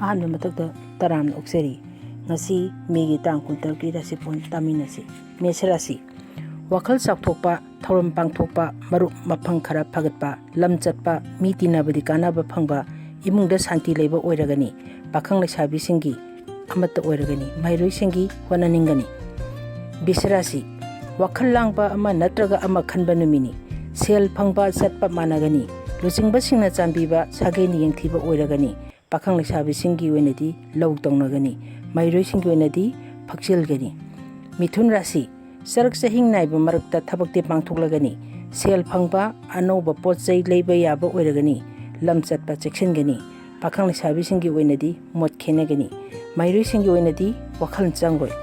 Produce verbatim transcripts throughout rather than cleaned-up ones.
ꯑꯍꯥꯟꯕ ꯃꯊꯛꯇ ꯇꯔꯥꯝꯅ ꯑꯣꯛꯆꯔꯤ꯫ ꯉꯁꯤ ꯃꯦꯒꯤ ꯇꯥꯡ ꯀꯨꯟꯇꯔꯨꯛꯀꯤ ꯔꯥꯁꯤꯐꯣꯟ ꯇꯥꯃꯤꯟꯅꯁꯤ꯫ ꯃꯦꯁ ꯔꯥꯁꯤ, ꯋꯥꯈꯜ ꯆꯥꯎꯊꯣꯛꯄ, ꯊꯧꯔꯝ ꯄꯥꯡꯊꯣꯛꯄ, ꯃꯔꯨꯞ ꯃꯄꯥꯡ ꯈꯔ ꯐꯒꯠꯄ, ꯂꯝ ꯆꯠꯄ, ꯃꯤ ꯇꯤꯟꯅꯕꯗꯤ ꯀꯥꯟꯅꯕ ꯐꯪꯕ, ꯏꯃꯨꯡꯗ ꯁꯥꯟꯇꯤ ꯂꯩꯕ ꯑꯣꯏꯔꯒꯅꯤ꯫ ꯄꯥꯈꯪ ꯂꯩꯁꯥꯕꯤꯁꯤꯡꯒꯤ ꯑꯃꯠꯇ ꯑꯣꯏꯔꯒꯅꯤ꯫ ꯃꯍꯩꯔꯣꯏꯁꯤꯡꯒꯤ ꯍꯣꯠꯅꯅꯤꯡꯒꯅꯤ꯫ ꯕꯤꯁ ꯔꯥꯁꯤ, ꯋꯥꯈꯜ ꯂꯥꯡꯕ ꯑꯃ ꯅꯠꯇ꯭ꯔꯒ ꯑꯃ ꯈꯟꯕ ꯅꯨꯃꯤꯠꯅꯤ꯫ ꯁꯦꯜ ꯐꯪꯕ ꯆꯠꯄ ꯃꯥꯟꯅꯒꯅꯤ꯫ ꯂꯨꯆꯤꯡꯕꯁꯤꯡꯅ ꯆꯥꯟꯕꯤꯕ ꯁꯥꯒꯩꯅ ꯌꯦꯡꯊꯤꯕ ꯑꯣꯏꯔꯒꯅꯤ꯫ ꯄꯥꯈꯪ ꯂꯩꯁꯥꯕꯤꯁꯤꯡꯒꯤ ꯑꯣꯏꯅꯗꯤ ꯂꯧ ꯇꯧꯅꯒꯅꯤ꯫ ꯃꯍꯩꯔꯣꯏꯁꯤꯡꯒꯤ ꯑꯣꯏꯅꯗꯤ ꯐꯛꯆꯤꯜꯒꯅꯤ꯫ ꯃꯤꯊꯨꯟ ꯔꯥꯁꯤ, ꯆꯔꯛ ꯆꯍꯤꯡ ꯅꯥꯏꯕ ꯃꯔꯛꯇ ꯊꯕꯛꯇꯤ ꯄꯥꯡꯊꯣꯛꯂꯒꯅꯤ꯫ ꯁꯦꯜ ꯐꯪꯕ, ꯑꯅꯧꯕ ꯄꯣꯠ ꯆꯩ ꯂꯩꯕ ꯌꯥꯕ ꯑꯣꯏꯔꯒꯅꯤ꯫ ꯂꯝ ꯆꯠꯄ ꯆꯦꯛꯁꯤꯟꯒꯅꯤ꯫ ꯄꯥꯈꯪ ꯂꯩꯁꯥꯕꯤꯁꯤꯡꯒꯤ ꯑꯣꯏꯅꯗꯤ ꯃꯣꯠ ꯈꯦꯠꯅꯒꯅꯤ꯫ ꯃꯍꯩꯔꯣꯏꯁꯤꯡꯒꯤ ꯑꯣꯏꯅꯗꯤ ꯋꯥꯈꯜ ꯆꯪꯂꯣꯏ꯫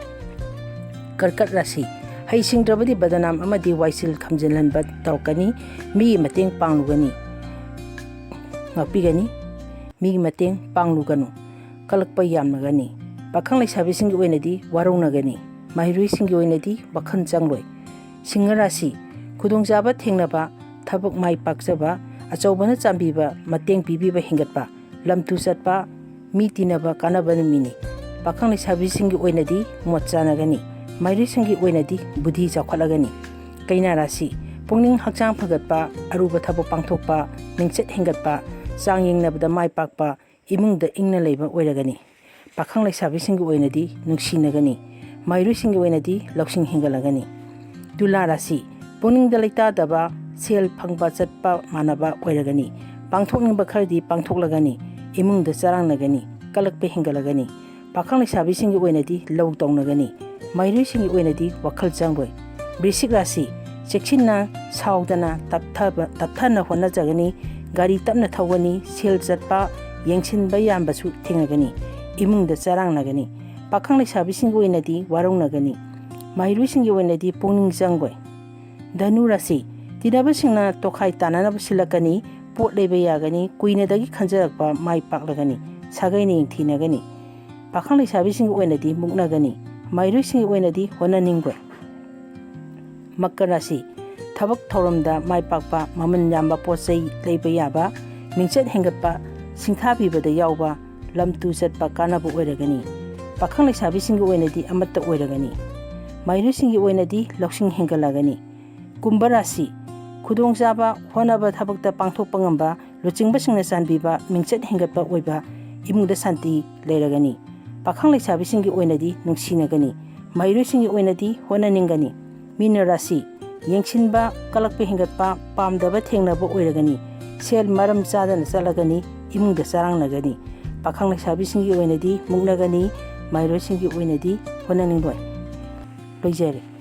ꯀꯔꯀꯠ ꯔꯥꯁꯤ, ꯍꯩꯁꯤꯡꯗ꯭ꯔꯕꯗꯤ ꯕꯗꯅꯥꯝ ꯑꯃꯗꯤ ꯋꯥꯏꯁꯤꯜ ꯈꯝꯖꯤꯜꯍꯟꯕ ꯇꯧꯔꯛꯀꯅꯤ꯫ ꯃꯤꯒꯤ ꯃꯇꯦꯡ ꯄꯥꯡꯂꯨꯒꯅꯤ, ꯉꯥꯛꯄꯤꯒꯅꯤ꯫ ꯃꯤꯒꯤ ꯃꯇꯦꯡ ꯄꯥꯡꯂꯨꯒꯅꯨ꯫ ꯀꯂꯛꯄ ꯌꯥꯝꯂꯒꯅꯤ꯫ ꯄꯥꯈꯪ ꯂꯩꯁꯥꯕꯤꯁꯤꯡꯒꯤ ꯑꯣꯏꯅꯗꯤ ꯋꯥꯔꯧꯅꯒꯅꯤ꯫ ꯃꯍꯩꯔꯣꯏꯁꯤꯡꯒꯤ ꯑꯣꯏꯅꯗꯤ ꯋꯥꯈꯜ ꯆꯪꯂꯣꯏ꯫ ꯁꯤꯡꯍ ꯔꯥꯁꯤ, ꯈꯨꯗꯣꯡꯆꯥꯕ ꯊꯦꯡꯅꯕ, ꯊꯕꯛ ꯃꯥꯏ ꯄꯥꯛꯆꯕ, ꯑꯆꯧꯕꯅ ꯆꯥꯟꯕꯤꯕ, ꯃꯇꯦꯡ ꯄꯤꯕꯤꯕ ꯍꯦꯟꯒꯠꯄ, ꯂꯝ ꯇꯨ ꯆꯠꯄ, ꯃꯤ ꯇꯤꯟꯅꯕ ꯀꯥꯟꯅꯕ ꯅꯨꯃꯤꯠꯅꯤ꯫ ꯄꯥꯈꯪ ꯂꯩꯁꯥꯕꯤꯁꯤꯡꯒꯤ ꯑꯣꯏꯅꯗꯤ ꯃꯣꯠ ꯆꯥꯟꯅꯒꯅꯤ꯫ ꯃꯍꯩꯔꯣꯏꯁꯤꯡꯒꯤ ꯑꯣꯏꯅꯗꯤ ꯕꯨꯙꯤ ꯆꯥꯎꯈꯠꯂꯒꯅꯤ꯫ ꯀꯩꯅꯥ ꯔꯥꯁꯤ, ꯄꯨꯛꯅꯤꯡ ꯍꯛꯆꯥꯡ ꯐꯒꯠꯄ, ꯑꯔꯨꯕ ꯊꯕꯛ ꯄꯥꯡꯊꯣꯛꯄ, ꯃꯤꯡꯆꯠ ꯍꯦꯟꯒꯠꯄ, ꯆꯥꯡ ꯌꯦꯡꯅꯕꯗ ꯃꯥꯏ ꯄꯥꯛꯄ, ꯏꯃꯨꯡꯗ ꯏꯪꯅ ꯂꯩꯕ ꯑꯣꯏꯔꯒꯅꯤ꯫ ꯄꯥꯈꯪ ꯂꯩꯁꯥꯕꯤꯁꯤꯡꯒꯤ ꯑꯣꯏꯅꯗꯤ ꯅꯨꯡꯁꯤꯅꯒꯅꯤ꯫ ꯃꯍꯩꯔꯣꯏꯁꯤꯡꯒꯤ ꯑꯣꯏꯅꯗꯤ ꯂꯧꯁꯤꯡ ꯍꯦꯟꯒꯠꯂꯒꯅꯤ꯫ ꯇꯨꯂꯥ ꯔꯥꯁꯤ, ꯄꯨꯛꯅꯤꯡꯗ ꯂꯩꯇꯥꯗꯕ, ꯁꯦꯜ ꯐꯪꯕ ꯆꯠꯄ ꯃꯥꯟꯅꯕ ꯑꯣꯏꯔꯒꯅꯤ꯫ ꯄꯥꯡꯊꯣꯛꯅꯤꯡꯕ ꯈꯔꯗꯤ ꯄꯥꯡꯊꯣꯛꯂꯒꯅꯤ꯫ ꯏꯃꯨꯡꯗ ꯆꯔꯥꯡꯅꯒꯅꯤ꯫ ꯀꯂꯛꯄ ꯍꯦꯟꯒꯠꯂꯒꯅꯤ꯫ ꯄꯥꯈꯪ ꯂꯩꯁꯥꯕꯤꯁꯤꯡꯒꯤ ꯑꯣꯏꯅꯗꯤ ꯂꯧ ꯇꯧꯅꯒꯅꯤ꯫ ꯃꯍꯩꯔꯣꯏꯁꯤꯡꯒꯤ ꯑꯣꯏꯅꯗꯤ ꯋꯥꯈꯜ ꯆꯪꯂꯣꯏ꯫ ꯕ꯭ꯔꯤꯁꯤꯛ ꯔꯥꯁꯤ, ꯆꯦꯛꯁꯤꯟꯅ, ꯁꯥꯎꯗꯅ, ꯇꯞꯊꯕ, ꯇꯞꯊꯅ ꯍꯣꯠꯅꯖꯒꯅꯤ꯫ ꯒꯥꯔꯤ ꯇꯞꯅ ꯊꯧꯒꯅꯤ꯫ ꯁꯦꯜ ꯆꯠꯄ, ꯌꯦꯡꯁꯤꯟꯕ ꯌꯥꯝꯕꯁꯨ ꯊꯦꯡꯅꯒꯅꯤ꯫ ꯏꯃꯨꯡꯗ ꯆꯔꯥꯡꯅꯒꯅꯤ꯫ ꯄꯥꯈꯪ ꯂꯩꯁꯥꯕꯤꯁꯤꯡꯒꯤ ꯑꯣꯏꯅꯗꯤ ꯋꯥꯔꯧꯅꯒꯅꯤ꯫ ꯃꯍꯩꯔꯣꯏꯁꯤꯡꯒꯤ ꯑꯣꯏꯅꯗꯤ ꯄꯨꯛꯅꯤꯡ ꯆꯪꯂꯣꯏ꯫ ꯙꯅꯨ ꯔꯥꯁꯤ, ꯇꯤꯟꯅꯕꯁꯤꯡꯅ ꯇꯣꯈꯥꯏ ꯇꯥꯅꯅꯕ ꯁꯤꯜꯂꯛꯀꯅꯤ꯫ ꯄꯣꯠ ꯂꯩꯕ ꯌꯥꯒꯅꯤ꯫ ꯀꯨꯏꯅꯗꯒꯤ ꯈꯟꯖꯔꯛꯄ ꯃꯥꯏ ꯄꯥꯛꯂꯒꯅꯤ꯫ ꯁꯥꯒꯩꯅ ꯌꯦꯡꯊꯤꯅꯒꯅꯤ꯫ ꯄꯥꯈꯪ ꯂꯩꯁꯥꯕꯤꯁꯤꯡꯒꯤ ꯑꯣꯏꯅꯗꯤ ꯃꯨꯛꯅꯒꯅꯤ꯫ ꯃꯍꯩꯔꯣꯏꯁꯤꯡꯒꯤ ꯑꯣꯏꯅꯗꯤ ꯍꯣꯠꯅꯅꯤꯡꯂꯣꯏ꯫ ꯃꯀꯔ ꯔꯥꯁꯤ, ꯊꯕꯛ ꯊꯧꯔꯝꯗ ꯃꯥꯏ ꯄꯥꯛꯄ, ꯃꯃꯜ ꯌꯥꯝꯕ ꯄꯣꯠ ꯆꯩ ꯂꯩꯕ ꯌꯥꯕ, ꯃꯤꯡꯆꯠ ꯍꯦꯟꯒꯠꯄ, ꯁꯤꯡꯊꯥꯕꯤꯕꯗ ꯌꯥꯎꯕ, ꯂꯝ ꯇꯨ ꯆꯠꯄ ꯀꯥꯟꯅꯕ ꯑꯣꯏꯔꯒꯅꯤ꯫ ꯄꯥꯈꯪ ꯂꯩꯁꯥꯕꯤꯁꯤꯡꯒꯤ ꯑꯣꯏꯅꯗꯤ ꯑꯃꯠꯇ ꯑꯣꯏꯔꯒꯅꯤ꯫ ꯃꯍꯩꯔꯣꯏꯁꯤꯡꯒꯤ ꯑꯣꯏꯅꯗꯤ ꯂꯧꯁꯤꯡ ꯍꯦꯟꯒꯠꯂꯒꯅꯤ꯫ ꯀꯨꯝꯚ ꯔꯥꯁꯤ, ꯈꯨꯗꯣꯡꯆꯥꯕ, ꯍꯣꯠꯅꯕ ꯊꯕꯛꯇ ꯄꯥꯡꯊꯣꯛꯄ ꯉꯝꯕ, ꯂꯨꯆꯤꯡꯕꯁꯤꯡꯅ ꯆꯥꯟꯕꯤꯕ, ꯃꯤꯡꯆꯠ ꯍꯦꯟꯒꯠꯄ ꯑꯣꯏꯕ, ꯏꯃꯨꯡꯗ ꯁꯥꯟꯇꯤ ꯂꯩꯔꯒꯅꯤ꯫ ꯄꯥꯈꯪ ꯂꯩꯁꯥꯕꯤꯁꯤꯡꯒꯤ ꯑꯣꯏꯅꯗꯤ ꯅꯨꯡꯁꯤꯅꯒꯅꯤ꯫ ꯃꯍꯩꯔꯣꯏꯁꯤꯡꯒꯤ ꯑꯣꯏꯅꯗꯤ ꯍꯣꯠꯅꯅꯤꯡꯒꯅꯤ꯫ ꯃꯤꯅ ꯔꯥꯁꯤ, ꯌꯦꯡꯁꯤꯟꯕ ꯀꯜꯂꯛꯄ ꯍꯦꯟꯒꯠꯄ, ꯄꯥꯝꯗꯕ ꯊꯦꯡꯅꯕ ꯑꯣꯏꯔꯒꯅꯤ꯫ ꯁꯦꯜ ꯃꯔꯝ ꯆꯥꯗꯅ ꯆꯠꯂꯒꯅꯤ꯫ ꯏꯃꯨꯡꯗ ꯆꯔꯥꯡꯅꯒꯅꯤ꯫ ꯄꯥꯈꯪ ꯂꯩꯁꯥꯕꯤꯁꯤꯡꯒꯤ ꯑꯣꯏꯅꯗꯤ ꯃꯨꯛꯅꯒꯅꯤ꯫ ꯃꯍꯩꯔꯣꯏꯁꯤꯡꯒꯤ ꯑꯣꯏꯅꯗꯤ ꯍꯣꯠꯅꯅꯤꯡꯂꯣꯏ꯫ ꯂꯣꯏꯖꯔꯦ꯫